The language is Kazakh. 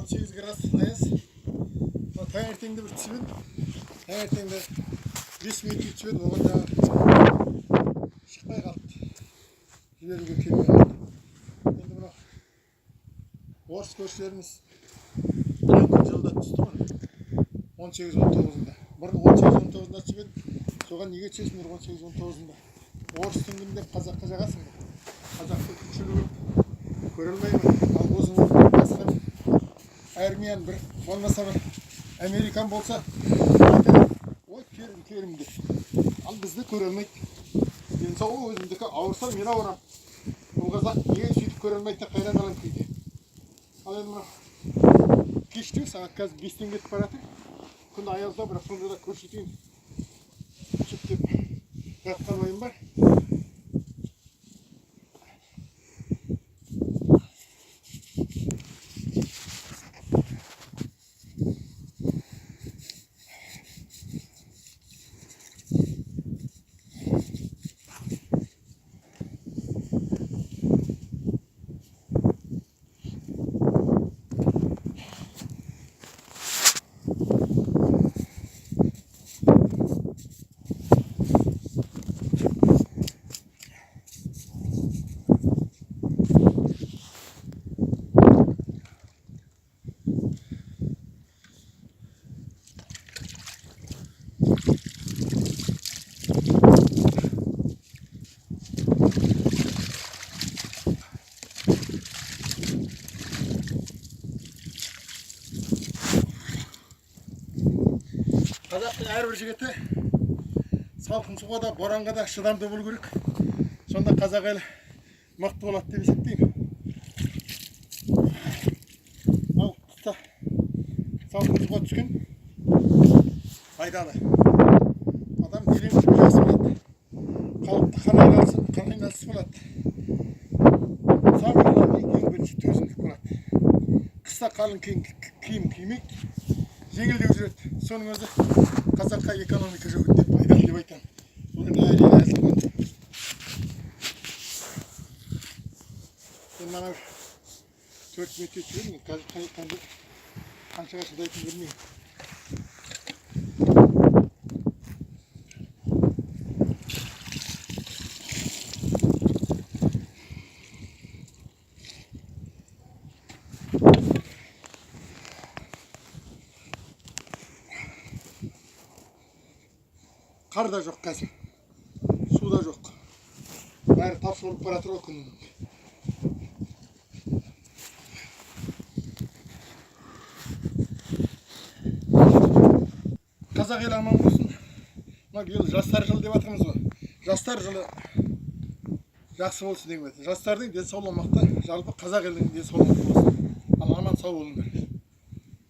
18 градус аяз. Мына таңертеңде бір түсіп едім. Таңертеңде 5 минут түсіп едім, оған жаңағы шықпай қалды. Жіберуге келмей қалды. Енді мынау орыс көршілеріміз күн жылда түсті ғой. 18-19-ында. Бұрын 18-19-ында түсіп едім. Соған неге түсесіңдер 18-19-ында? Орыстың күні деп қазаққа жағасыңдар. Қазақты күншілі көп көре алмаймын. Ал өзің басқа бір армян, бір болмаса бір американ болса айтады, ой, керім керім деп. Ал бізді көре алмайды. Денсаулығы өзімдікі, ауырса мен ауырамын. Ол қазақ неге сөйтіп көре алмайды деп қайран қаламын кейде. Ал енді мынау кештеу, сағат қазір 5-тен кетіп бара жатыр. Күн аяздау, бірақ сонда да көрсетейін түсіп деп жатқан ойым бар. Қазақтың әрбір жігіті салқын суға да, боранға да шыдамды болу керек. Сонда қазақ елі мықты болады деп есептеймін. Ал қыста салқын суға түскен пайдалы. Адам дене бітімі жақсы болады. Қалыпты қан айналысы болады. Самый главный, ең бірінші төзімділік болады. Қыста қалың киім кимейді, жеңілдеу жүреді. Соның өзі қазаққа экономика жөнінде пайдалы деп айтамын. Бұл енді әрине әзіл ғой. Енді мана 4 минут өтіп едім, қазір қандай қаншаға шыдайтынын білмеймін. Қар да жоқ қазір, су да жоқ, бәрі тапшы болып бара жатыр ғой күннен. Қазақ елі аман болсын. Мына биыл жастар жылы деп жатырмыз ғой. Жастар жылы жақсы болсын деген. Жастардың денсаулығы мықты, жалпы қазақ елінің денсаулығы мықты болсын. Ал аман сау болыңдар.